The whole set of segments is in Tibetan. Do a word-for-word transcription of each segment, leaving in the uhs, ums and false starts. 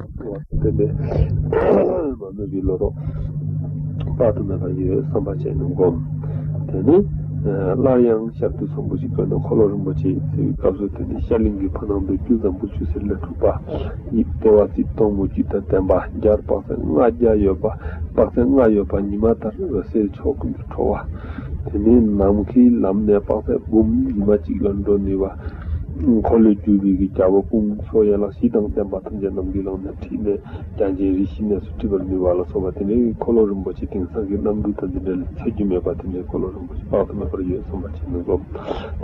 བསྟན་པའི་མ་ནུབ་པའི་ལོ་ཏོག་དཔག་ཏུ་མེད་པ་ཡོད་བསམ་པ་བྱས་ནས་བསྒོམ། དེ་ནས་སླར་ཡང་ཤར་དུ་ཚོམ་བུ་གཅིག་བཀོད་ནས་འཁོར་ལོ་རིན་པོ་ཆེ་གསལ་བའི་སྐབས་སུ། དེ་ནས་ཤར་གླིང་གི་བར་སྣང་དུ་རྒྱུ་འཛམ་བུ་ཆུ་སེར་ལས་གྲུབ་པ། དབྱིབས་ལྟེ་བ་རྩིབས་སྟོང་མུ་ཁྱུད་དང་ལྡན་པ། རྒྱར་དཔག་ཚད་ལྔ་བརྒྱ་ཡོད་པ། དཔག་ཚད་ལྔ་ཡོད་པ་ཉི་མ་ལྟར་འོད་གསལ་ཕྱོགས་ཀུན་ཏུ་འཕྲོ་བ། དེ་ནས་ནམ་མཁའི་ལམ་ནས་དཔག་ཚད་འབུམ་ཉི་མ་གཅིག་ལ་འགྲོ་ནུས་པ། འཁོར་ལོས་སྒྱུར་བའི་གི་རྒྱལ་པོ་དཔུང་ཚོགས་ཡན་ལག་བཞི་དང་ལྡན་པ་ཐམས་ཅད་ནམ་མཁའི་ལམ་ནས་འཁྲིད་ནས་རྒྱ་ཆེན་རིགས་བཞི་གནས་སུ་འཁྲིད་པར་ནུས་པ་ལ་སོགས་པ། དེ་ནས་འཁོར་ལོ་རིན་པོ་ཆེ་དེང་སང་གི་གནམ་གྲུ་དང་འདི་འདྲ་ལས་ཚ་རྒྱུ་མེད་པ། དེ་འདྲའི་འཁོར་ལོ་རིན་པོ་ཆེ་དཔག་ཏུ་མེད་པར་ཡོད་བསམ་པ་བྱས་ནས་བསྒོམ།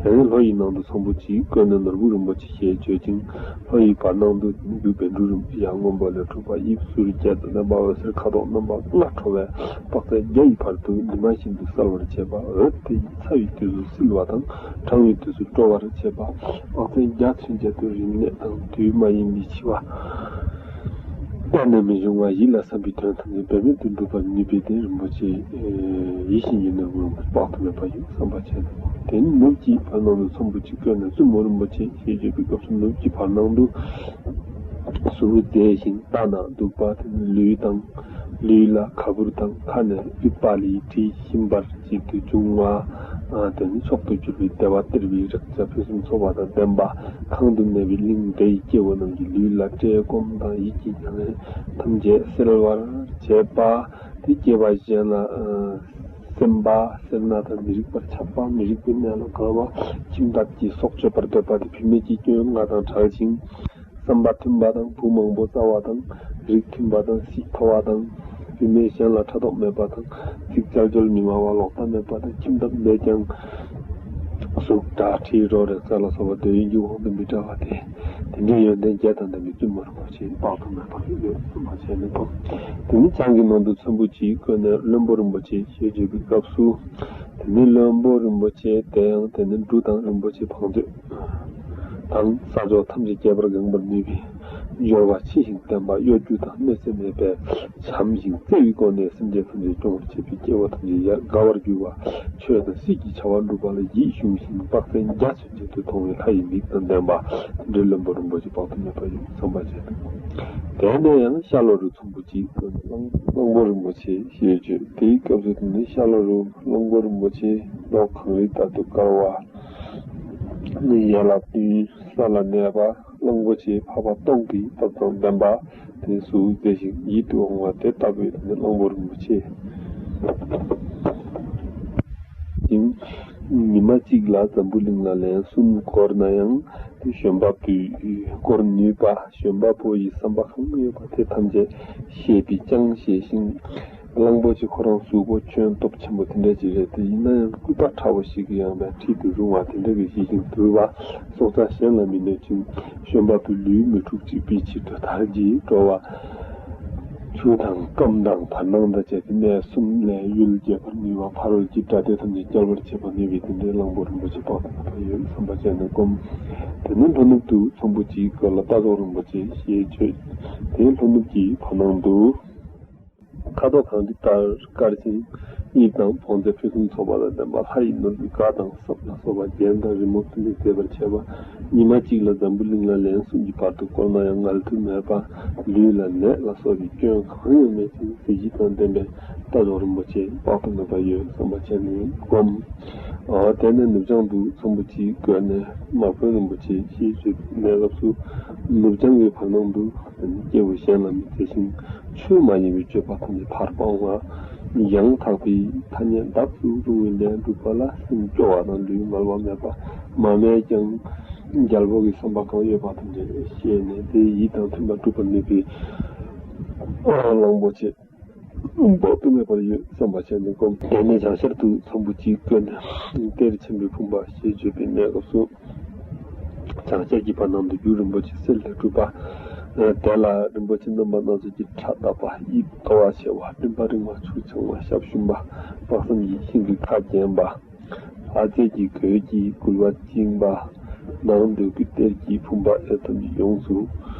དེ་ནས་ལྷོ་ཡི་ནང་དུ་ཚོམ་བུ་གཅིག་བཀོད་ནས་ནོར་བུ་རིན་པོ་ཆེ་ཞེས་བརྗོད་ཅིང་། ལྷོ་ཡི་བར་སྣང་དུ་རྒྱུ་བཻ་ཌཱུརྱ་རིན་པོ་ཆེ་ཡང་སྔོན་པོ་ལས་གྲུབ་པ། དབྱིབས་གསུར་བརྒྱད་དང་ལྡན་པ། འོད་ཟེར་ཁ་དོག་རྣམ་པ་ལྔ་འཕྲོ་བས་དཔག་ཚད་བརྒྱ་ཡི་བར་དུ་ཉི་མ་བཞིན་དུ་གསལ་བར་བྱེད་པ། འོད་དེ་ཡིས་ཚ་བའི་དུས་སུ་བསིལ་བ་དང་། གྲང་བའི་དུས་སུ་སྤྲོ་བར་བྱེད་པ། དཔག་ཚད་བརྒྱ་ཚུན་ཆད་དུ་རིམས་ནད་དང་དུས་མ་ཡིན་པའི་འཆི་བ། གཏན་ནས་མི་འབྱུང་བ། ཡིད་ལ་བསམ་པའི་དོན་ཐམས་ཅད་འབད་མེད་དུ་འགྲུབ་པར་ནུས་པའི་གདེང་རིན་པོ་ཆེ། ཡིད་བཞིན་གྱི་ནོར་བུ་རིན་པོ་ཆེ་དཔག་ཏུ་མེད་པ་ཡོད་བསམ་པ་བྱས་ནས། དེ་ནས་ནུབ་ཀྱི་བར་སྣང་དུ་ཚོམ་བུ་གཅིག་བཀོད་ནས་བཙུན་མོ་རིན་པོ་ཆེ་ཞེས་བརྗོད་པའི་སྐབས་སུ། ནུབ་ཀྱི་བར་སྣང་དུ་གཟུགས་མཛེས་ཤིང་ལྟ་ན་སྡུག་པ། དེ་ནི་ལུས་དང་། ལུས་ལ་ག་བུར་དང་། ཁ་ནས་ཨུཏྤ་ལའི་དྲི་ཞིམ་པར་བྱེད་དུ་འབྱུང་བ། དེ་ནི་མཆོག་ཏུ་གྱུར་པའི་བདེ་བ་སྟེར་བའི་རེག་བྱ་ཕུན་སུམ་ཚོགས་པ་དང་ལྡན་པ། གང་དུ་གནས་པའི་གླིང་དེའི་སྐྱེ་བོ་རྣམས་ཀྱི་ལུས་ལ་བཀྲེས་སྐོམ་དང་ཡིད་ཀྱི་མྱ་ངན་ཐམས་ཅད་སེལ་བར་བྱེད་པ། དེ་སྐྱེས་པ་གཞན་ལ་སེམས་པ་སེར་སྣ་དང་མི་རིགས་པར་ཆགས་པ། མི་རིགས་པའི་གནས་ལ་དགའ་བ། ཁྱིམ་ཐབ་ཀྱི་སྲོག་གཅོད་པར་འདོད་པ་དེ་བུད་མེད་ཀྱི་སྐྱོན་ལྔ་དང་བྲལ་ཞིང་། བསམ་པ་མཐུན་པ་དང་། བུ་མང་པོ་བཙའ་བ་དང་། རིགས་མཐུན་པ་དང་། གཤིས་མཐོ་བ་དང་། བུད་མེད་གཞན་ལ་ཕྲག་དོག་མེད་པ་དང་། ཚིག་ཅལ་ཅོལ་མི་སྨྲ་བ། ལོག་ལྟ་མེད་པ་དང་། ཁྱིམ་ཐབ་མེད་ཀྱང་། གཟུགས་སྒྲ་དྲི་རོ་རེག་བྱ་ལ་སོགས་པ་འདོད་ཡོན་གྱི་དབང་དུ་མི་འགྲོ་བ་སྟེ། དེ་འདྲའི་ཡོན་ཏན་བརྒྱད་དང་ལྡན་པའི་བཙུན་མོ་རིན་པོ་ཆེ་དཔག་ཏུ་མེད་པ་ཡོད་བསམ་པ་བྱས་ནས་བསྒོམ། དེ་ནས་བྱང་གི་ནང་དུ་ཚོམ་བུ་གཅིག་བཀོད་ནས་བློན་པོ་རིན་པོ་ཆེ་ཞེས་བརྗོད་པའི་སྐབས་སུ། དེ་ནས་བློན་པོ་རིན་པོ་ཆེ་དེ་ཡང་དེ་ནས་འབྲུ་དང་རིན་པོ་ཆེ་བང་མཛོད་དང་ས་ཕྱོགས་ཐམས་ཅད་རྒྱས་པར་འགེངས་པར་ནུས་པའི་འབྱོར་བ་ཆེ་ཞིང་བརྟན་པ། གཡོ་སྒྱུ་དང་གནོད་འཚེ་མེད་པས་བྱམས་ཤིང་བརྩེ་བའི་སྒོ་ནས་སེམས་ཅན་ཐམས་ཅད་སྐྱོང་བར་བྱེད་པའི་སྐྱེ་བོ་ཐམས་ཅད་ཡར་དགའ་བར་འགྱུར་བ། ཆོས་དང་སྲིད་ཀྱི་བྱ་བ་འགྲུབ་པ་ལ་ཡིད་ཞུམ་ཞིང་དཔག་ཚད་བརྒྱ་ཚུན་ཆད་དུ་མཐོང་བའི་ལྷ་ཡི་མིག་དང་ལྡན་པ། དེ་འདྲའི་བློན་པོ་རིན་པོ་ཆེ་དཔག་ཏུ་མེད་པ་ཡོད་བསམ་པ་བྱས་ཏེ། དེ་ནས་ཡང་ཤར་ལྷོ་རུ་ཚོམ་བུ་གཅིག་བཀོད་ནས་གླང་གླང་པོ་རིན་པོ་ཆེ་ཞེས་བརྗོད། དེའི་སྐབས་སུ་དེ་ནས་ཤར་ལྷོ་རུ་གླང་པོ་རིན་པོ་ཆེ་མདོག་གངས་རི་ལྟར་དུ་དཀར་བ། ཡན་ལག་བདུན་ས་ལ་གནས་པ། གླང་པོ་ཆེའི་འཕགས་པ་སྟོང་གི་སྟོབས་དང་ལྡན་པ། དེ་གཟུགས་མཛེས་ཤིང་ཡིད་དུ་འོང་བ་དེ་ལྟ་བུའི་གླང་པོ་རིན་པོ་ཆེ། ཞིང་། ཉི་མ་གཅིག་ལ་འཛམ་བུ་གླིང་ལ་ལན་གསུམ་བསྐོར་ན་ཡང་དེ་བཞོན་པ་པོས་བསྐོར་ནུས་པ། བཞོན་པ་པོ་ཡི་བསམ་པ་གང་ཡོད་པ་དེ་ཐམས་ཅད་ཤེས་པས་ཅང་ཤེས་ཤིང་། གླང་པོ་ཆེ་ཁོ་རང་གཟུགས་པོ་ཁྱོན་སྟོབས་ཆེན་པོ་དེ་འདྲ་ཅིག་རེད་དེ། ཡིན་ན་ཡང་སྐུད་པ་ཕྲ་བོ་ཞིག་གིས་ཡང་བས་ཁྲིད་དུ་རུང་བ་དེ་འདྲ་གི་ཞི་ཞིང་དུལ་བ། སྲོག་ཆགས་གཞན་ལ་མི་གནོད་ཅིང་། བཞོན་པ་པོའི་ལུས་མི་འཁྲུགས་ཅིག་པའི་ཕྱིར་དུ་དལ་གྱིས་འགྲོ་བ། ཆུ་དང་སྐམ་དང་བར་སྣང་དང་བཅས་ཏེ་གནས་གསུམ་ལས་ཡུལ་རྒྱས་པར་ནུས་པ། ཕ་རོལ་གྱི་དགྲ་སྡེ་ཐམས་ཅད་སྐྱོབ་པར་བྱེད་པར་ནུས་པའི་དེ་འདྲའི་གླང་པོ་རིན་པོ་ཆེ་དཔག་ཏུ་མེད་པ་ཡོད་བསམ་པ་བྱས་ནས་བསྒོམ། དེ་ནས་ལྷོ་ནུབ་ཏུ་ཚོམ་བུ་གཅིག་བཀོད་ལ་རྟ་མཆོག་རིན་པོ་ཆེ་ཞེས་བརྗོད། དེའི་ལྷོ་ནུབ་ཀྱི་བར་སྣང་དུ། ཁ་དོག་གངས་རི་ལྟར་དཀར་ཞིང་། དབྱིབས་དང་བོངས་མཛོད་ཕུན་སུམ་ཚོགས་པ་དང་ལྡན་པ། ལྷ་ཡི་ནོར་བུས་ག་དང་སྲབ་ལ་སོགས་པ་རྒྱན་དང་རི་མོ་ཕུལ་ནས་མཛེས་པར་བྱེད་པ། ཉི་མ་གཅིག་ལ་འཛམ་བུ་གླིང་ལ་ལན་གསུམ་གྱི་བར་དུ་བསྐོར་ན་ཡང་ངལ་དུ་མེད་པ། ལུས་ལ་ནད་ལ་སོགས་པའི་སྐྱོན་གང་ཡང་མེད་ཅིང་གཟི་བརྗིད་དང་ལྡན་པའི་རྟ་མཆོག་རིན་པོ་ཆེ་དཔག་ཏུ་མེད་པ་ཡོད་བསམ་པ་བྱས་ནས་བསྒོམ། དེ་ནས་ནུབ་བྱང་དུ་ཚོམ་བུ་གཅིག་བཀོད་ནས་དམག་དཔོན་རིན་པོ་ཆེ་ཞེས་བརྗོད་པའི་གནས་སྐབས་སུ། ནུབ་བྱང་གི་བར་སྣང་དུ་སྐྱེ་བོ་གཞན་ལ་མི་བརྩེ་ཞིང་། ཆོས་མ་ཡིན་པའི་སྤྱོད་པ་ཐམས་ཅད་ཕར་སྤང་བ། ཡང་དག་པའི་ཐ་སྙད་འདག་ཏུ་རུང་བའི་ལས་སྒྲུབ་པ་ལ་སེམས་སྐྱོ་བ་དང་ལུས་ངལ་བ་མེད་པ་མ་སྨྲས་ཀྱང་། རྒྱལ་པོ་གི་བསམ་པ་གང་ཡོད་པ་ཐམས་ཅད་ཤེས་ནས་དེའི་ཡིད་དང་མཐུན་པར་སྒྲུབ་པར་ནུས་པའི་གླང་པོ་ཆེ་དཔག་ཏུ་མེད་པར་ཡོད་བསམ་པ་བྱས་ནས་བསྒོམ། དེ་ནས་བྱང་ཤར་དུ་ཚོམ་བུ་གཅིག་བཀོད་ནས་གཏེར་ཆེན་པོའི་བུམ་པ་ཞེས་བརྗོད་པའི་གནས་སྐབས་སུ། བྱང་ཤར་གྱི་བར་སྣང་དུ་རྒྱུ་རིན་པོ་ཆེ་གསེར་ལས་གྲུབ་པ། དེ་ལ་རིན་པོ་ཆེ་རྣམ་པ་སྣ་ཚོགས་ཀྱི་ཕྲ་བཏབ་པ། དབྱིབས་ལྟོ་བ་ཆེ་བ། གྲིམ་པ་རིང་བ། ཆུ་འཕྱང་བ། ཞབས་ཞུམ་པ། དཔག་བསམ་གྱི་ཤིང་གི་ཁ་བརྒྱན་པ། ལྷ་རྫས་ཀྱི་གོས་ཀྱིས་གུས་པ་བཅིངས་པ། ནང་འདོད་རྒུའི་གཏེར་གྱི་བུམ་པ་ཨེ་ཐམས་ཅད་ཡོངས་སུ་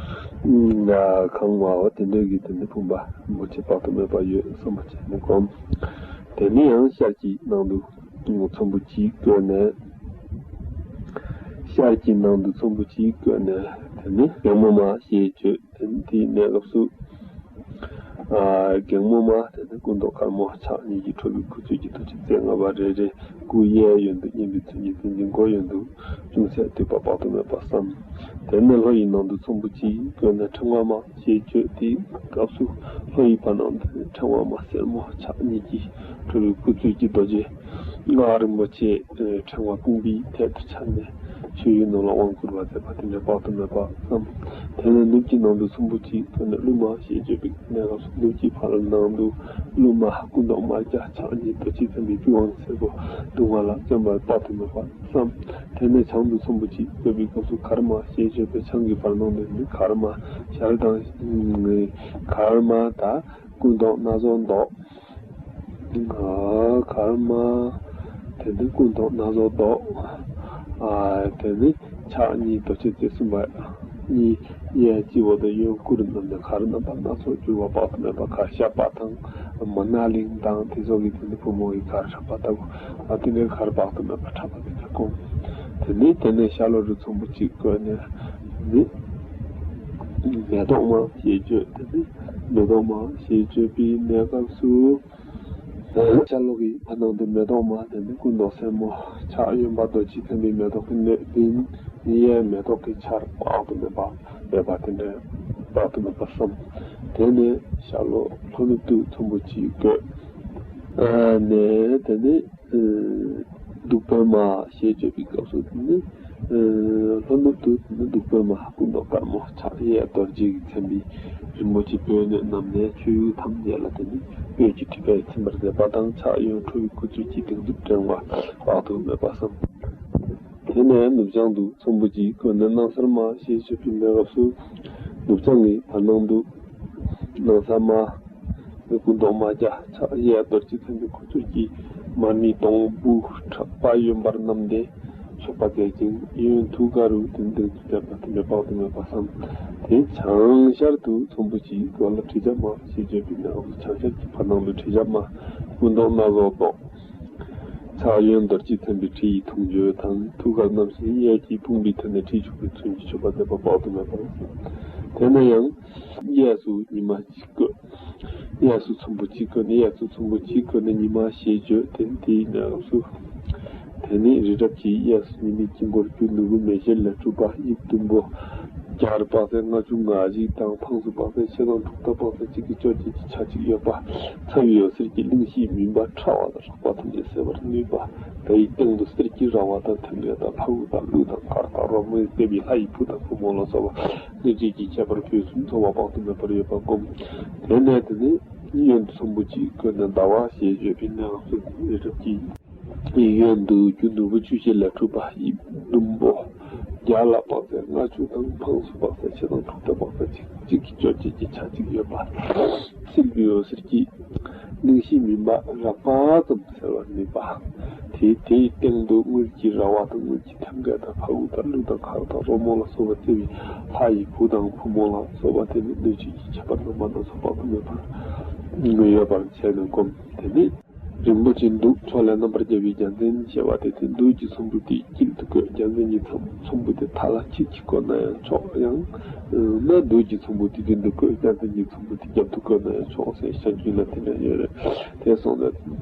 གང་བའོ། དེ་འདྲ་གི་དེ་ནི་བུམ་པ་རིན་པོ་ཆེ་དཔག་ཏུ་མེད་པ་ཡོད་བསམ་པ་བྱས་ནས་བསྒོམ། དེ་ནས་ཡང་ཤར་གྱི་ནང་དུ་ཚོམ་བུ་གཅིག་བཀོད་ནས། ཤར་གྱི་ནང་དུ་ཚོམ་བུ་གཅིག་བཀོད་ནས། དེ་ནི་གེགས་མོ་མ་ཞེས་བརྗོད། དེ་ནི་དེའི་གནས་སྐབས་སུ། ཨ། གེགས་མོ་མ། དེ་ནི་སྐུ་མདོག་དཀར་མོ་ཕྱག་གཉིས་ཀྱིས་ཁྲོ་བོའི་སྐུ་ཚུལ་གྱིས་རྡོ་རྗེ་རྩེ་ལྔ་པ་རེ་རེ། སྐུ་གཡས་གཡོན་དུ་བསྙེན་པའི་ཚུལ་གྱིས་མཚན་གྱི་མགོ་གཡོན་དུ་ཅུང་ཟད་བཏེགས་པ་དཔག་ཏུ་མེད་པ་བསམ། དེ་ནས་ལྷོ་ཡི་ནང་དུ་ཚོམ་བུ་གཅིག་བཀོད་ནས་ཕྲེང་བ་མ་ཞེས་བརྗོད། དེའི་སྐབས་སུ་ལྷོ་ཡི་བར་སྣང་དུ་ཕྲེང་བ་མ་སེར་མོ་ཕྱག་གཉིས་ཀྱིས་ཁྲོ་བོའི་སྐུ་ཚུལ་གྱིས་རྡོ་རྗེ་ལྔ་རིན་པོ་ཆེ་ཕྲེང་བ་དཔུང་པའི་ཐད་དུ་འཕྱར་ནས་མཆོད་ཡོན་ནང་ལ་དབང་བསྐུར་བ་མཛད་པ་དེ་འདྲ་དཔག་ཏུ་མེད་པ་བསམ། དེ་ནས་ནུབ་ཀྱི་ནང་དུ་ཚོམ་བུ་གཅིག་བཀོད་ནས་ཀླུ་མ་ཞེས་བརྗོད་པའི་གནས་སྐབས་སུ་ནུབ་ཀྱི་བར་སྣང་དུ་ཀླུ་མ་སྐུ་མདོག་དམར་སྐྱ་ཕྱག་གཉིས་རྡོ་རྗེས་མཚན་པའི་པི་ཝང་སེར་པོ་གདུང་བ་ལ་བརྩོན་པ་དཔག་ཏུ་མེད་པ་བསམ། དེ་ནས་བྱང་དུ་ཚོམ་བུ་གཅིག་བཀོད་པའི་སྐབས་སུ་གར་མ་ཞེས་བརྗོད་པའི་བྱང་གི་བར་སྣང་དུ་ནི་གར་མ་ཞལ་དང་། གར་མ་དང་སྐུ་མདོག་སྣ་ཚོགས་མདོག་ཨ། གར་མ། དེ་ནི་སྐུ་མདོག་སྣ་ཚོགས་མདོག་ཨ། དེ་ནི་ཕྱག་གཉིས་རྡོ་རྗེ་རྩེ་གསུམ་པ་གཉིས། གཡས་སྤྱི་བོ་དང་གཡོན་སྐུ་རུ་བསྣམས་ནས་གར་རྣམ་པ་སྣ་ཚོགས་གྱུར་པ་དཔག་ཏུ་མེད་པ། གར་ཞབས་པ་དང་མ་ན་ལིང་དང་དེ་སོགས་ཀྱི་དེ་ནི་བུ་མོ་ཡི་གར་འཁྲབ་པ་ལྟ་བུ། ཨ། དེ་ནས་གར་དཔག་ཏུ་མེད་པ་འཁྲབ་པ་དེ་འདྲ་བསྒོམ། དེ་ནས་དེ་ནས་ཤར་ལྷོ་རུ་ཚོམ་བུ་གཅིག་བཀོད་ནས་ནི་མེ་ཏོག་མ་ཞེས་བརྗོད། དེ་ནི་མེ་ཏོག་མ་ཞེས་བརྗོད་པའི་གནས་སྐབས་སུ། ཤར་ལྷོ་གི་བར་སྣང་དུ་མེ་ཏོག་མ། དེ་ནི་སྐུ་མདོག་སེར་མོ། ཕྱག་གཡོན་པ་རྡོ་རྗེས་མཚན་པའི་མེ་ཏོག་གི་སྣོད་ལྡན། གཡས་མེ་ཏོག་གི་ཆར་དཔག་ཏུ་མེད་པ་འབེབས་པ་དེ་འདྲ་དཔག་ཏུ་མེད་པ་བསམ། དེ་ནས་ཤར་ལྷོ་ལྷོ་ནུབ་ཏུ་ཚོམ་བུ་གཅིག་བཀོད། ཨ་ནས་དེ་ནི་ཨ་བདུག་སྤོས་མ་ཞེས་བརྗོད་པའི་སྐབས་སུ་དེ་ནི་ཨ་ལྷོ་ནུབ་ཏུ་དེ་ནི་བདུག་སྤོས་མ་སྐུ་མདོག་དཀར་མོ་ཕྱག་གཡས་རྡོ་རྗེས་མཚན་པའི་རིན་པོ་ཆེའི་སྤོས་སྣོད་བསྣམས་ནས་ཆོས་ཡུལ་ཐམས་ཅད་ལ་དེ་ནི་སྤོས་ཀྱི་མཁྲིས་པས་ཚིམ་པར་མཛད་པ་དང་། ཕྱག་གཡོན་ཁྲོ་བོའི་སྐུ་ཚུལ་གྱིས་སྡིགས་མཛུབ་བསྒྲེང་བ་དཔག་ཏུ་མེད་པ་བསམ། དེ་ནས་ནུབ་བྱང་དུ་ཚོམ་བུ་གཅིག་བཀོད་ནས་སྣང་གསལ་མ་ཞེས་བརྗོད་པའི་གནས་སྐབས་སུ། ནུབ་བྱང་གི་བར་སྣང་དུ་སྣང་གསལ་མ། སྐུ་མདོག་དམར་སྐྱ་ཕྱག་གཡས་རྡོ་རྗེས་མཚན་པའི་སྐུ་ཚུལ་གྱིས་མར་མེའི་སྡོང་བུ་ཕྲག་པ་གཡོན་པར་བསྣམས་ཏེ་མཆོད་པ་མཛད་ཅིང་གཡོན་ཐུགས་ཀ་རུ་དེ་ནི་སྡིགས་མཛུབ་བསྒྲེང་བ་དེ་འདྲ་དཔག་ཏུ་མེད་པ་བསམ། དེ་བྱང་ཤར་དུ་ཚོམ་བུ་གཅིག་བཀོད་ལ་དྲི་ཆབ་མ་ཞེས་བརྗོད་པའི་གནས་སྐབས་སུ་བྱང་ཤར་གྱི་བར་སྣང་དུ་དྲི་ཆབ་མ། སྐུ་མདོག་སྣ་ཚོགས་མདོག་ཕྱག་གཡོན་རྡོ་རྗེས་མཚན་པའི་ཁྲི་ཡི་དུང་ཁྱོད་དང་། ཐུགས་ཀར་བསྣམས་ཤིང་གཡས་ཀྱི་དཔུང་པའི་ཐད་ནས་ཁྲི་བྱུག་པའི་ཚུལ་གྱིས་མཆོད་པ་མཛད་པ་དཔག་ཏུ་མེད་པ། དེ་ནས་ཡང་གཡས་སུ་ཉི་མ་གཅིག་བཀོད། གཡས་སུ་ཚོམ་བུ་གཅིག་བཀོད་ནས། གཡས་སུ་ཚོམ་བུ་གཅིག་བཀོད་ནས་ཉི་མ་ཞེས་བརྗོད། དེ་ནི་དེའི་གནས་སྐབས་སུ། དེ་ནི་རི་རབ་ཀྱི་གཡས་སུ་ཉི་མའི་དཀྱིལ་འཁོར་རྒྱུ་ནོར་བུ་མེ་ཤེལ་ལས་གྲུབ་པ་དབྱིབས་ཟླུམ་པོ། རྒྱ་རུ་དཔག་ཚད་ལྔ་བཅུ་ང་གཅིག་དང་། འཕངས་སུ་དཔག་ཚད་ཕྱེད་དང་དྲུག་དང་དཔག་ཚད་གཅིག་གི་བཅོ་བརྒྱད་ཀྱི་ཆ་གཅིག་ཡོད་པ། ཚ་བའི་འོད་ཟེར་གྱིས་གླིང་བཞིའི་མུན་པ་ཕྲ་བ་དང་རགས་པ་ཐམས་ཅད་སེལ་བར་ནུས་པ། དེའི་སྟེང་དུ་གསེར་གྱི་ར་བ་དང་ཐེམ་སྐས་དང་ཕ་གུ་དང་ཀླུ་དང་གར་དང་རོལ་མོས་མཛེས་པའི་ལྷ་ཡི་བུ་དང་བུ་མོ་ལ་སོགས་པ་སྣོད་བཅུད་ཀྱི་ཁྱད་པར་ཕུན་སུམ་ཚོགས་པ་དཔག་ཏུ་མེད་པར་ཡོད་པ་བསྒོམ། དེ་ནས་དེ་ནི་གཡོན་དུ་ཚོམ་བུ་གཅིག་བཀོད་ནས་ཟླ་བ་ཞེས་བརྗོད་པའི་གནས་སྐབས་སུ་རི་རབ་ཀྱི་གཡོན་དུ་རྒྱུ་ནོར་བུ་ཆུ་ཤེལ་ལས་གྲུབ་པ་དབྱིབས་ཟླུམ་པོ། རྒྱ་ལ་དཔག་ཚད་ལྔ་བཅུ་དང་། འཕངས་སུ་དཔག་ཚད་ཕྱེད་དང་དྲུག་དང་དཔག་ཚད་གཅིག་གཅིག་གི་བཅོ་བརྒྱད་ཀྱི་ཆ་གཅིག་ཡོད་པ། བསིལ་བའི་འོད་ཟེར་གྱིས་གླིང་བཞིའི་མུན་པ་རགས་པ་ཙམ་སེལ་བར་ནུས་པ། དེ་དེའི་སྟེང་དུ་དངུལ་གྱི་ར་བ་དང་དངུལ་གྱི་ཐེམ་སྐས་དང་ཕ་གུ་དང་ཀླུ་དང་གར་དང་རོལ་མོ་ལ་སོགས་པ་བརྩེ་བའི་ལྷ་ཡི་བུ་དང་བུ་མོ་ལ་སོགས་པ་དེ་ནི་སྣོད་བཅུད་ཀྱི་ཁྱད་པར་རྣམ་པ་སྣ་ཚོགས་དཔག་ཏུ་མེད་པར་ཡོད་པར་བྱས་ནས་བསྒོམ། དེ་ནི། རིན་པོ་ཆེའི་གདུགས་ཕྱོགས་ལས་རྣམ་པར་རྒྱལ་བའི་རྒྱལ་མཚན་ཞེས་པ་དེ་དེ་གདུགས་ཀྱི་ཚོམ་བུ་དེའི་དཀྱིལ་དུ་བཀོད། རྒྱལ་མཚན་གྱི་ཚོམ་ཚོམ་བུ་དེ་མཐའ་ལ་ཁྱེར་གྱིས་བཀོད་ན་ཡང་ཆོག། ཡང་ན་གདུགས་ཀྱི་ཚོམ་བུ་དེ་མདུན་དུ་བཀོད། རྒྱལ་མཚན་གྱི་ཚོམ་བུ་དེ་རྒྱབ་ཏུ་བཀོད་ན་ཡང་ཆོག་ཟེར་བྱ་རྒྱུད་ལ་དེ་འདྲ་ཡོད་རེད། དེ་སོང་ཙང་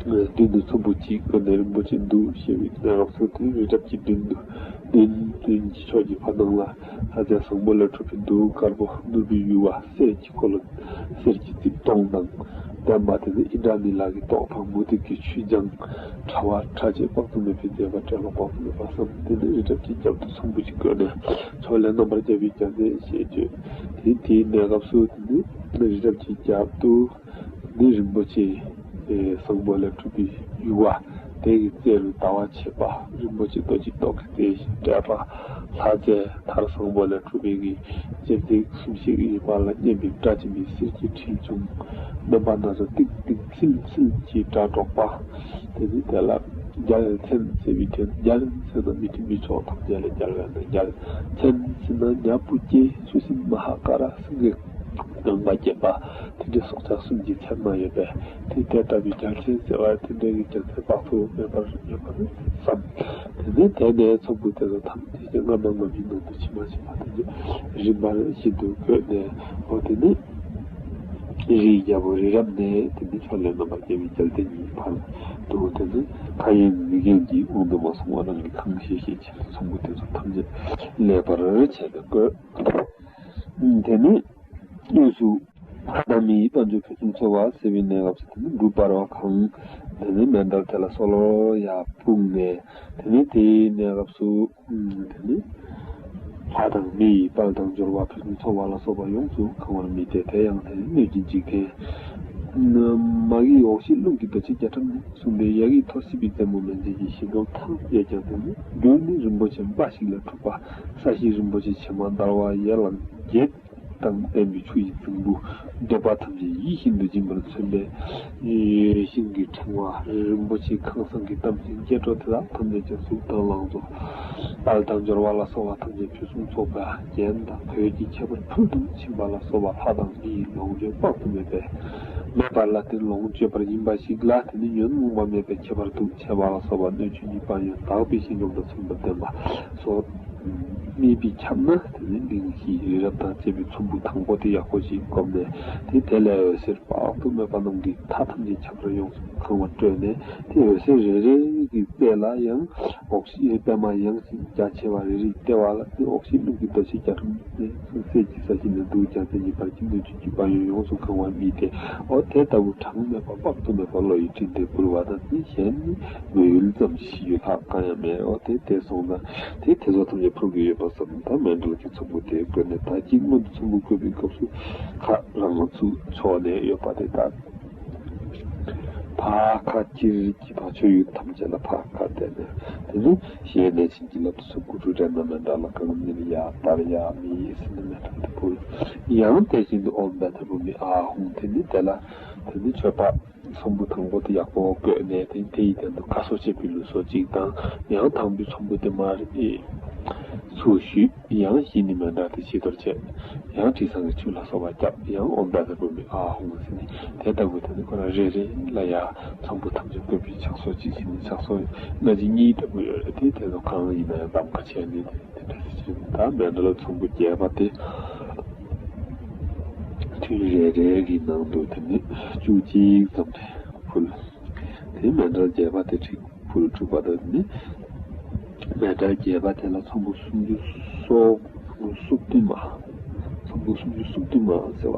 ད་མདུན་དུ་ཚོམ་བུ་གཅིག་བཀོད་ནས་རིན་པོ་ཆེའི་གདུགས་ཞེས་པའི་གནས་སྐབས་སུ་དེ་རི་རབ་ཀྱི་མདུན་དུ་མདུན་མདུན་གྱི་ཕྱོགས་ཀྱི་བར་སྣང་ལ་ལྷ་རྫས་བཟང་པོ་ལས་གྲུབ་པའི་གདུགས་དཀར་པོ་ནོར་བུའི་ཡུ་བ་གསེར་གྱི་འཁོར་ལོ། གསེར་གྱི་རྩིབས་སྟོང་དང་ལྡན་པ་དེ་ནི་ཨིནྡྲ་ནཱི་ལ་གི་ཏོག་དང་མུ་ཏིག་གི་ཆུས་སྦྱངས། ཕྲ་བ་ཕྲ་ཕྱེད་དཔག་ཏུ་མེད་པའི་མཛེས་པ་སྤྲས་པ་དཔག་ཏུ་མེད་པ་བསམ། དེ་ནི་རི་རབ་ཀྱི་རྒྱབ་ཏུ་ཚོམ་བུ་གཅིག་བཀོད་ནས་ཕྱོགས་ལས་རྣམ་པར་རྒྱལ་བའི་རྒྱལ་མཚན་ཞེས་བརྗོད། དེ་དེའི་གནས་སྐབས་སུ་དེ་ནི་རི་རབ་ཀྱི་རྒྱབ་ཏུ་ནི་རིན་པོ་ཆེ་བཟང་པོ་ལས་གྲུབ་པའི་ཡུ་བ། དེ་ཡི་རྩེ་རུ་ཟླ་བ་ཕྱེད་པ་རིན་པོ་ཆེ་རྡོ་རྗེ་ཏོག་གིས་མཛེས་ཤིང་སྤྲས་པ། ལྷ་རྫས་མཐར་བཟང་པོ་ལས་གྲུབ་པའི་གི་སྤྱན་གཟིགས་གསུམ་ཞིག་ཡོད་པ་ལ་མཉམ་པའི་སྒྲ་འབྱིན་པའི་གསེར་གྱི་ཁྲིལ་བྱུང་། རྣམ་པ་སྣ་ཚོགས་ཏིང་ཏིང་ཚིལ་ཚིལ་གྱི་སྒྲ་སྒྲོག་པ། དེ་ནི་དེ་ལ་རྒྱལ་མཚན་ཟེར་བའི་དོན། རྒྱལ་མཚན་ནི་མི་མཐུན་པའི་ཕྱོགས་ཐམས་ཅད་ལས་རྒྱལ་བའི་རྒྱལ་མཚན་ཟེར་ན་ཉ་པུ་ཅེ་ཆུ་སྲིན་མ་ཧཱ་ཀ་ར་སེང་གེ། ནང་པ་བརྒྱད་པ་དེ་འདྲའི་སྲོག་ཆགས་གསུམ་གྱི་མཚན་མ་ཡོད་པས། དེ་དེ་ལྟ་བུའི་རྒྱལ་ཆེན་ཟེར་བ་དེ་འདྲའི་གི་རྒྱལ་མཚན་དཔག་ཏུ་མེད་པར་ཡོད་པར་བསམ། དེ་ནས་དེ་ནས་ཚོམ་བུ་དེ་ཚོ་ཐམས་ཅད་ཀྱང་སྔ་མ་སྔ་མའི་ནང་དུ་ཕྱི་མ་ཕྱི་མ་དེ་ཚོ་རིམ་པར་བཞིན་དུ་བཀོད་ནས། འོ་དེ་ནས་རིའི་རྒྱལ་པོ་རི་རབ་ནས། དེ་ནས་ཕྱོགས་ལས་རྣམ་པར་རྒྱལ་བའི་རྒྱལ་བསྟན་གྱི་ཕ་རོལ་ཏུ། དེ་ནས་མཁའ་དབྱིངས་མི་མཁྱེན་གྱི་དབང་དུ་མ་སོང་བ་རང་གི་ཁང་ཤེས་ཤེས་ཕྱིར་ཚོམ་བུ་དེ་ཚོ་ཐམས་ཅད་ཀླད་པར་བྱས་ཏེ་བཀོད། དེ་ནས་དངོས་སུ་ལྷ་དང་མིའི་དཔལ་འབྱོར་ཕུན་སུམ་ཚོགས་པ་ཟེར་བའི་གནས་སྐབས་སུ། དེ་ནས་འབྲུ་འབར་བ་གང་། དེ་ནས་མཎྜལ་དེ་ལ་སོལ་བར་ཡར་སྤུངས་ནས། དེ་ནས་དེའི་གནས་སྐབས་སུ། དེ་ནས་ལྷ་དང་མི་ཡི་དཔལ་དང་འབྱོར་བ་ཕུན་སུམ་ཚོགས་པ་ལ་སོགས་པ་ཡོངས་སུ་གང་བར་དམིགས་ཏེ། དེ་ཡང་དེ་ནས་སྣོད་ཀྱི་འཇིག་རྟེན་མ་གི་འོག་གཞི་རླུང་གི་རྡོ་རྗེ་རྒྱ་གྲམ་ནས་བཟུང་སྟེ། ཡ་གིའི་ཐོར་སྲིབ་པའི་རྩེ་མོ་མན་ཆད་ཀྱི་ཞིང་ཁམས་ཐམས་ཅད་ཀྱང་། དེ་ནས་རྒྱུ་ནི་རིན་པོ་ཆེ་འབའ་ཞིག་ལས་གྲུབ་པ། ས་གཞི་རིན་པོ་ཆེ་བྱེ་མ་དར་བ་ཡན་ལག་བརྒྱད་དང་ལྡན་པའི་ཆུ་ཡི་རྫིང་བུ། འདོད་པ་ཐམས་ཅད་ཡིད་བཞིན་དུ་འབྱིན་པར་མཚོན་པའི་ཤིང་གི་ཕྲེང་བ། རིན་པོ་ཆེ་ཁང་བཟང་གི་གཏམ་ཅན་སྐྱེ་འགྲོ་དེ་དག་ཐམས་ཅད་ཀྱང་གཟུགས་དང་ལང་ཚོ། དཔལ་དང་འབྱོར་བ་ལ་སོགས་པ་ཐམས་ཅད་ཕུན་སུམ་ཚོགས་པ་རྒྱན་དང་གོས་ཀྱི་ཁྱད་པར་ཕུལ་དུ་ཕྱིན་པ་ལ་སོགས་པ། ལྷ་དང་མིའི་ལོངས་སྤྱོད་དཔག་ཏུ་མེད་པའི་མེད་པ་ལ་བརྟེན་ལོངས་སྤྱོད་པར་ཡིན་པ་ཞིག་ལ། དེ་ནི་ཉོན་མོངས་པ་མེད་པའི་ཁྱད་པར་དུ་བྱས་པ་ལ་སོགས་པ། སྣོད་ཆུང་གི་དཔལ་ཡོན་དག་པའི་ཞིང་ཁམས་དང་མཚུངས་པར་ལྡན་པ་སོགས། དམིགས་པས་ཁྱབ་ན། དེ་ནི་གླིང་བཞི་རི་རབ་དང་བཅས་པའི་ཚོམ་བུ་དང་པོ་དེ་ཡག་པོ་ཞིག་བསྒོམས་ནས། དེ་དེ་ལས་འོད་ཟེར་དཔག་ཏུ་མེད་པ་རྣམས་ཀྱིས་མཐའ་ཐམས་ཅད་ཁྱབ་པར་ཡོངས་སུ་གང་བར་སྤྲོས་ནས། དེ་འོད་ཟེར་རེ་རེ་གི་རྩེ་ལ་ཡང་འོག་གཞི་པད་མ་ཡངས་ཤིང་རྒྱ་ཆེ་བ་རེ་རེའི་ལྟེ་བ་ལ། དེ་འོག་གཞི་རླུང་གི་རྡོ་རྗེ་རྒྱ་གྲམ་ནས་བཟུང་། གསེར་གྱི་ས་གཞི་ནས་འདུག་ཀྱང་། དེ་ཉིད་ཕར་ཕྱིན་སྣོད་ཆུང་གི་དཔལ་ཡོན་ཡོངས་སུ་གང་བར་དམིགས་ཏེ། འོ་དེ་ལྟ་བུ་གྲངས་མེད་པ་དཔག་ཏུ་མེད་པ་བློ་ཡི་སྤྲིན་དེ་ཕུལ་བ་དང་། དེ་གཞན་ནི་མོས་ཡུལ་ཙམ་ཞིག་ཡོད་ལྷག་གང་ཡང་མེད། འོ་དེ་དེ་སོང་ཙང་དེ་དེ་ཚོ་ཐམས་ཅད་ཕུལ་གྱི་ཡོད་པ་བསམ། ད་མཎྜལ་གྱི་ཚོམ་བུ་དེ་བཀོད་ནས། ད་གཅིག་སྔོན་དུ་ཚོམ་བུ་བཀོད་པའི་སྐབས་སུ་ཁ་རང་ཚུགས་ཕྱོགས་ནས་ཡོད་པ་དེ་དག་ཕར་ཁ་ཅིར་གྱིས་ཕར་ཕྱོགས་ཡུལ་ཐམས་ཅད་ལ་ཕར་ཁ་བསྟན་ནས། དེ་ནས་ཞལ་ནས་བྱིན་གྱིས་བརླབ་ཏུ་གསོལ། དགུ་ཕྲུགས་དྲན་ནས་མཎྜལ་གང་ཉིད་ཡར་དར་ཡ་མི་ཡི་ཟིན་ནས་མཎྜལ་དེ་ཕུལ། ཡང་དེ་བཞིན་དུ་ཨོཾ་བཛྲ་དྷཱིཿ་ཨཱཿཧཱུྃ། དེ་ནི་དེ་ལ་དེ་ནི་མཆོད་པ་ཚོམ་བུ་དང་པོ་དེ་ཡག་པོ་བཀོད་ནས། དེ་དེ་ཡི་སྟེང་དུ་ཁ་གསོ་བྱེད་པའི་ལུགས་སྲོལ་གཅིག་དང་། ཡང་དང་པོའི་ཚོམ་བུ་དེ་མར་ཚུར་གཞུས། ཡང་གཞི་ནས་མཎྜལ་དེ་ཕྱི་དོར་བྱས། ཡང་དྲི་བཟང་གི་ཆུ་ལ་སོགས་པ་བརྒྱབ། ཡང་ཨོཾ་བཛྲ་དྷཱིཿ་ཨཱཿཧཱུྃ་ཟེར་ནས། དེ་ལྟ་བུ་དེ་ནི་ཁོ་རང་རེ་རེ་ལ་ཡང་ཚོམ་བུ་ཐམས་ཅད་བཀོད་པའི་ཕྱག་སྲོལ་གཅིག་བྱས་ནས། ཕྱག་སྲོལ་སྔ་ཕྱི་གཉིས་ལྟ་བུ་ཡོད་རེད། དེ་དེ་ཚོ་གང་ཡིན་ན་ཡང་གདམ་ག་བྱས་ནས་དེ་དེ་འདྲ་ཞིག་བྱས། ད་མཎྜལ་ཚོམ་བུ་བརྒྱད་པ་དེ་ཐུན་རེ་རེ་གི་ནང་དུ་དེ་ནི་བཅུ་གཅིག་ཙམ་རེ་ཕུལ། དེ་མཎྜལ་བརྒྱད་པ་དེ་ཁྲིག་ཕུལ། དྲུག་པ་དེ་ནི་མཎྜལ་བརྒྱད་པ་དེ་ལ་ཚོམ་བུ་སུམ་ཅུ་སོ་སོ་བདུན་མ། ཚོམ་བུ་སུམ་ཅུ་སོ་བདུན་མ་ཟེར་བ་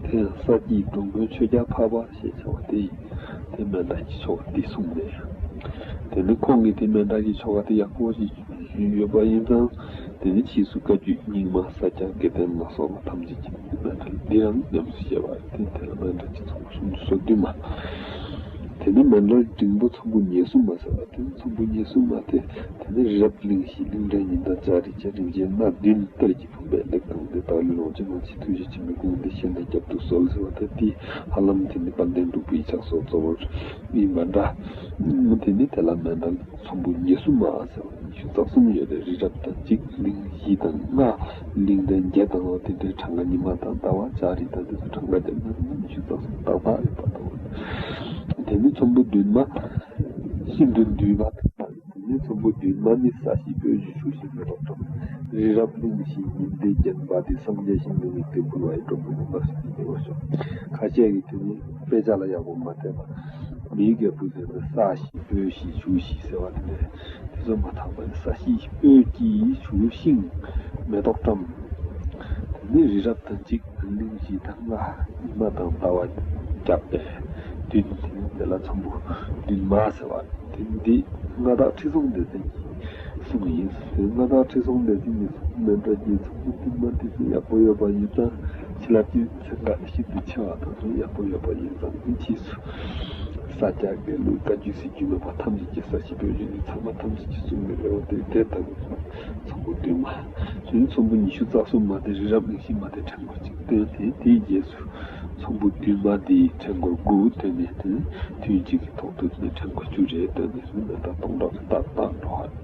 དེ་ཡང་ས་སྐྱའི་སྡོང་པོའི་ཆོས་རྒྱལ་འཕགས་པ་ཞེས་བྱ་བ་དེ་ཡིས་དེ་མཎྜལ་གྱི་ཆོ་ག་འདི་གསུངས་ནས། དེ་ནི་ཁོང་གིས་དེ་མཎྜལ་གྱི་ཆོ་ག་དེ་ཡག་པོ་ཞིག་ཞུས་ཡོད་པ་ཡིན་ཙང་། དེ་ནི་ཕྱིས་སུ་བཀའ་བརྒྱུད་རྙིང་མ་ས་སྐྱ་དགེ་ལྡན་ལ་སོགས་པ་ཐམས་ཅད་ཀྱིས་མཎྜལ་འདི་རང་ཉམས་སུ་བཞེས་པ་རེད། དེ་དེ་ལ་མཎྜལ་གྱི་ཚོམ་བུ་སུམ་ཅུ་སོ་བདུན་མ། དེ་ནི་མཎྜལ་འབྲིང་པོ་ཚོམ་བུ་ཉེར་གསུམ་མ་ཟེར་བ་དེ། ཚོམ་བུ་ཉེར་གསུམ་མ་དེ། དེ་ནི་རི་རབ་གླིང་བཞི་གླིང་བྲན་ཉི་ཟླ་ལྕགས་རི་བྱ་རིན་ཆེན་སྣ་བདུན་གཏེར་གྱི་བུམ་པས་ལེགས་བཀང་སྟེ། བདག་ལུས་ལོངས་སྤྱོད་གང་ཕྱིར་ཐུགས་རྗེ་ཆེན་པོའི་དགོངས་འདི་ཤེས་ནས་བསྐྱབ་ཏུ་གསོལ་ཟེར་བ་དེ། དེ་ཧ་ལམ་དེ་ནི་དཔལ་ལྡན་འབྲུག་པའི་ཕྱག་སྲོལ་གཙོ་བོར་ཡིན་པ་འདྲ། དེ་ནི་དེ་ལ་མཎྜལ་ཚོམ་བུ་ཉེར་གསུམ་མ་ཟེར་བ། ཉི་ཤུ་རྩ་གསུམ་ཡོད་རེད། རི་རབ་དང་གཅིག་གླིང་བཞི་དང་ལྔ། གླིང་ལྡན་བརྒྱད་དང་། འོ་དེ་འདྲའི་གྲངས་ཀ་ཉི་མ་དང་ཟླ་བ་ལྕགས་རི་དང་དེ་ཚོ་གྲངས་ཀ་བརྒྱབ་ན་ཉི་ཤུ་རྩ་གསུམ་ཏག་ཏག་ཡོད་པ་དང་། དེ་ནི་ཚོམ་བུ་བདུན་མ་ཤིན་ཏུ་འདུས་པ་དང་། དེ་ནི་ཚོམ་བུ་བདུན་མ་ནི་ས་གཞི་སྤོས་ཀྱི་ཆུ་ཤིང་མེ་ཏོག་བཀྲམ། རི་རབ་གླིང་བཞི་ཉི་ཟླས་བརྒྱན་པ་དེ། སངས་རྒྱས་ཞིང་དུ་དམིགས་ཏེ་ཕུལ་བ་ཡི་སྒྲོམ་བུ་ནི་སྔར་བཞིན་དུ་ཡོད་ཤོག་ཁ་ཤས་ཀྱིས་དེ་ནི་དཔེ་ཆ་ལ་ཡག་པོ་མ་བལྟས་པ། མིའི་རྒྱལ་པོ་ཟེར་ན་ས་གཞི་སྤོས་གཞི་ཆུ་གཞི་ཟེར་བ་དེ་འདྲ། དེ་ཚོ་མ་དག་པ་ནི། ས་གཞི་སྤོས་ཀྱི་ཆུ་ཤིང་མེ་ཏོག་བཀྲམ། དེ་ནི་རི་རབ་དང་གཅིག་གླིང་བཞི་དང་ལྔ། ཉི་མ་དང་ཟླ་བ་བརྒྱབ་པས་བདུན། དེ་ནི་དེ་ལ་ཚོམ་བུ་བདུན་མ་ཟེར་བ་དེ་འདི་མངའ་བདག་ཁྲི་སྲོང་ལྡེ་བཙན་གྱི་གསུང་ཡིན། མངའ་བདག་ཁྲི་སྲོང་ལྡེ་བཙན་གྱི་གསུང་མཎྜལ་གྱི་ཚོམ་བུ་བདུན་མ་དེ་ཚོ་ཡག་པོ་ཡོད་པ་ཡིན་ཙང་། ཕྱི་ལ་དེ་ཚན་ཁག་ཤིན་ཏུ་ཆེ་བ་དང་ཚོ་ཡག་པོ་ཡོད་པ་ཡིན་ཙང་། དེ་ཕྱིས་སུ་ས་སྐྱ་དགེ་ལུགས་བཀའ་བརྒྱུད་སྲིད་བརྒྱུད་མེད་པ་ཐམས་ཅད་ཀྱི་ས་གཞི་སྤོས་གཞི་ནི་ཚང་མ་ཐམས་ཅད་ཀྱི་གསུང་གི་རེད། འོ་དེ་དེ་ལྟ་བུ་ཚོམ་བུ་བདུན་མ། དེ་ནི་ཚོམ་བུ་ཉི་ཤུ་རྩ་གསུམ་མ་དེ་རི་རབ་གླིང་བཞི་མ་དེ་ཕྲེང་སྐོར་གཅིག་བཏོན་ཏེ། དེའི་རྗེས་སུ་ཚོམ་བུ་བདུན་མ་དེའི་ཕྲེང་སྐོར་དགུ་བཏོན་ནས། དེ་ནི་དུས་གཅིག་གི་ཐོག་ཏུ་དེ་ནི་ཕྲེང་སྐོར་བཅུ་རེ་བཏོན་ནས། དེ་ནི་མཎྜལ་སྟོང་ཕྲག་གི་ཏག་ཏག་འགྲོ་བ་རེད།